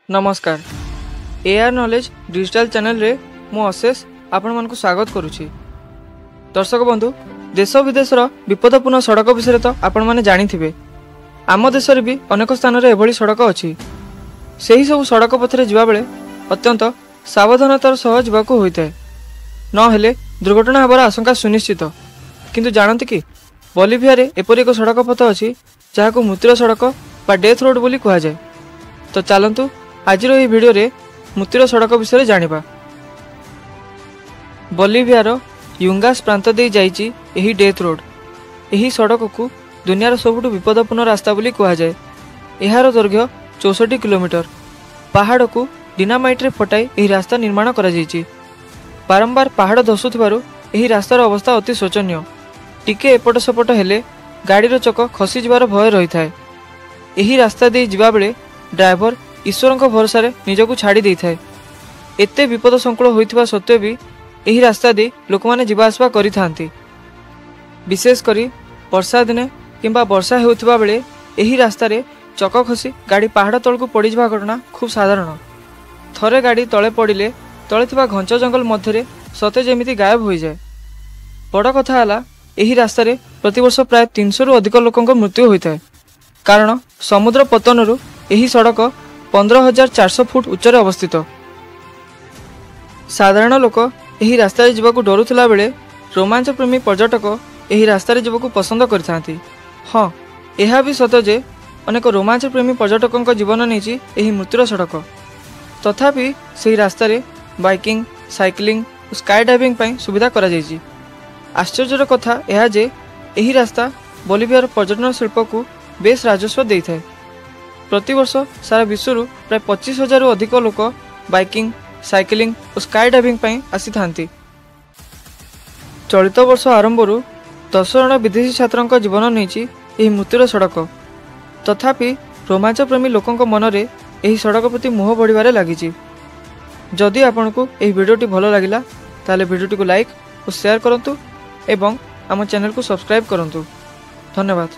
ନମସ୍କାର, air knowledge digital ଚ୍ୟାନେଲରେ ମୁଁ ଅଶେଷ ଆପଣମାନଙ୍କୁ ସ୍ୱାଗତ କରୁଛି। ଦର୍ଶକ ବନ୍ଧୁ, ଦେଶ ବିଦେଶର ବିପଦପୂର୍ଣ୍ଣ ସଡ଼କ ବିଷୟରେ ତ ଆପଣମାନେ ଜାଣିଥିବେ। ଆମ ଦେଶରେ ବି ଅନେକ ସ୍ଥାନରେ ଏଭଳି ସଡ଼କ ଅଛି। ସେହି ସବୁ ସଡ଼କ ପଥରେ ଯିବାବେଳେ ଅତ୍ୟନ୍ତ ସାବଧାନତାର ସହ ଯିବାକୁ ହୋଇଥାଏ, ନହେଲେ ଦୁର୍ଘଟଣା ହେବାର ଆଶଙ୍କା ସୁନିଶ୍ଚିତ। କିନ୍ତୁ ଜାଣନ୍ତି କି, ବଲିଭିଆରେ ଏପରି ଏକ ସଡ଼କ ପଥ ଅଛି ଯାହାକୁ ମୃତ୍ୟୁର ସଡ଼କ ବା ଡେଥ୍ ରୋଡ୍ ବୋଲି କୁହାଯାଏ। ତ ଚାଲନ୍ତୁ ଆଜିର ଏହି ଭିଡ଼ିଓରେ ମୃତ୍ୟୁର ସଡ଼କ ବିଷୟରେ ଜାଣିବା। ବଲିଭିଆର ୟୁଙ୍ଗାସ୍ ପ୍ରାନ୍ତ ଦେଇ ଯାଇଛି ଏହି ଡେଥ୍ ରୋଡ୍। ଏହି ସଡ଼କକୁ ଦୁନିଆର ସବୁଠୁ ବିପଦପୂର୍ଣ୍ଣ ରାସ୍ତା ବୋଲି କୁହାଯାଏ। ଏହାର ଦୈର୍ଘ୍ୟ 64 କିଲୋମିଟର। ପାହାଡ଼କୁ ଡିନାମାଇଟ୍ରେ ଫଟାଇ ଏହି ରାସ୍ତା ନିର୍ମାଣ କରାଯାଇଛି। ବାରମ୍ବାର ପାହାଡ଼ ଧସୁଥିବାରୁ ଏହି ରାସ୍ତାର ଅବସ୍ଥା ଅତି ଶୋଚନୀୟ। ଟିକେ ଏପଟ ସେପଟ ହେଲେ ଗାଡ଼ିର ଚକ ଖସିଯିବାର ଭୟ ରହିଥାଏ। ଏହି ରାସ୍ତା ଦେଇ ଯିବାବେଳେ ଡ୍ରାଇଭର ଈଶ୍ୱରଙ୍କ ଭରସାରେ ନିଜକୁ ଛାଡ଼ି ଦେଇଥାଏ। ଏତେ ବିପଦ ସଂକୁଳ ହୋଇଥିବା ସତ୍ତ୍ୱେ ବି ଏହି ରାସ୍ତା ଦେଇ ଲୋକମାନେ ଯିବା ଆସିବା କରିଥାନ୍ତି। ବିଶେଷ କରି ବର୍ଷା ଦିନେ କିମ୍ବା ବର୍ଷା ହେଉଥିବା ବେଳେ ଏହି ରାସ୍ତାରେ ଚକ ଖସି ଗାଡ଼ି ପାହାଡ଼ ତଳକୁ ପଡ଼ିଯିବା ଘଟଣା ଖୁବ୍ ସାଧାରଣ। ଥରେ ଗାଡ଼ି ତଳେ ପଡ଼ିଲେ ତଳେ ଥିବା ଘଞ୍ଚ ଜଙ୍ଗଲ ମଧ୍ୟରେ ସତେ ଯେମିତି ଗାୟବ ହୋଇଯାଏ। ବଡ଼ କଥା ହେଲା, ଏହି ରାସ୍ତାରେ ପ୍ରତିବର୍ଷ ପ୍ରାୟ 300ରୁ ଅଧିକ ଲୋକଙ୍କ ମୃତ୍ୟୁ ହୋଇଥାଏ, କାରଣ ସମୁଦ୍ର ପତନରୁ ଏହି ସଡ଼କ 15,400 ଫୁଟ ଉଚ୍ଚରେ ଅବସ୍ଥିତ। ସାଧାରଣ ଲୋକ ଏହି ରାସ୍ତାରେ ଯିବାକୁ ଡରୁଥିଲା ବେଳେ ରୋମାଞ୍ଚପ୍ରେମୀ ପର୍ଯ୍ୟଟକ ଏହି ରାସ୍ତାରେ ଯିବାକୁ ପସନ୍ଦ କରିଥାନ୍ତି। ହଁ, ଏହା ବି ସତ ଯେ ଅନେକ ରୋମାଞ୍ଚପ୍ରେମୀ ପର୍ଯ୍ୟଟକଙ୍କ ଜୀବନ ନେଇଛି ଏହି ମୃତ୍ୟୁର ସଡ଼କ। ତଥାପି ସେହି ରାସ୍ତାରେ ବାଇକିଂ, ସାଇକ୍ଲିଂ ଓ ସ୍କାଏ ଡାଇଭିଂ ପାଇଁ ସୁବିଧା କରାଯାଇଛି। ଆଶ୍ଚର୍ଯ୍ୟର କଥା ଏହା ଯେ ଏହି ରାସ୍ତା ବଲିଭିଆର ପର୍ଯ୍ୟଟନ ଶିଳ୍ପକୁ ବେଶ ରାଜସ୍ୱ ଦେଇଥାଏ। ପ୍ରତିବର୍ଷ ସାରା ବିଶ୍ୱରୁ ପ୍ରାୟ 25,000ରୁ ଅଧିକ ଲୋକ ବାଇକିଂ, ସାଇକ୍ଲିଂ ଓ ସ୍କାଏ ଡାଇଭିଂ ପାଇଁ ଆସିଥାନ୍ତି। ଚଳିତ ବର୍ଷ ଆରମ୍ଭରୁ 10 ଜଣ ବିଦେଶୀ ଛାତ୍ରଙ୍କ ଜୀବନ ନେଇଛି ଏହି ମୃତ୍ୟୁର ସଡ଼କ। ତଥାପି ରୋମାଞ୍ଚପ୍ରେମୀ ଲୋକଙ୍କ ମନରେ ଏହି ସଡ଼କ ପ୍ରତି ମୋହ ବଢ଼ିବାରେ ଲାଗିଛି। ଯଦି ଆପଣଙ୍କୁ ଏହି ଭିଡ଼ିଓଟି ଭଲ ଲାଗିଲା, ତାହେଲେ ଭିଡ଼ିଓଟିକୁ ଲାଇକ୍ ଓ ସେୟାର କରନ୍ତୁ ଏବଂ ଆମ ଚ୍ୟାନେଲକୁ ସବସ୍କ୍ରାଇବ୍ କରନ୍ତୁ। ଧନ୍ୟବାଦ।